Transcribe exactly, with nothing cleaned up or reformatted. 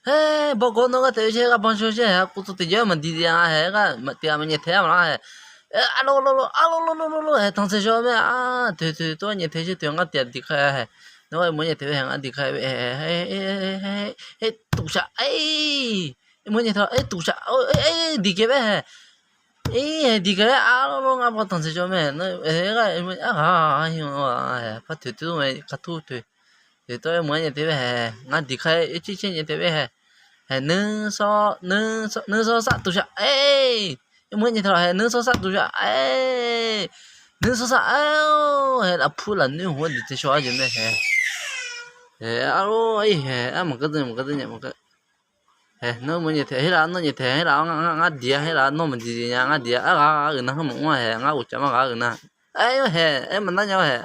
Haer, bawgawr nawr ghartaef-aer shaer, gharbanq shaw shaer hae, aqkuv tsov tiqjeq-aer maqdiq diq-a hae, ghartaef-a maqnyaef taeq-a maqlar hae. Arlor lor lor, arlor lor lor lor hae, tanqsaeq shaw mae-a, toeq toeq tov-aer nyaef taeq shaer toeq ngar tiq ghaq diq khaer hae. Nawr-aer meuq-aer nyaef taeq-aer hae, ngar diq khaer-aer, haer, tuqshaq, aer, meuq-aer nyaef taeq-aer tuqshaq, diq kaer-aer hae. Aer, hae diq kaer-aer arlor lor, ngar baw tanqsaeq shaw mae, nar-aer ghaq, arghaq, par toeq tov mae, kartur toeq, toeq tov-aer meuq-aer nyaef taeq-aer hae, ngar diq khaer-aer caer caer nyaef taeq-aer hae. Hae, nuisar sar tuqshaq, aer, meuq-aer nyaef taeq-awr hae, nuisar sar tuqshaq, aer, nuisar sar, aer, hae, lafpur lafnoer hmq-anr diq taeq shaw-ar jeq mae hae. Hae, arlor, aer, hae, ar maqgeur deuv maqgeur deuv nya maqgeur. Hae, nawr meuq-aer nyaef taeq, her laf nawr nyaef taeq, her laf ngar diq-a, her laf nawr maqdiq nya ngar diq-a, arghaq ghaq-euq nar, hmq maqmr-a hae, ngar ghofcaf mar ghaq-euq nar. Aer-awr hae, aer maqnar nya-awr hae,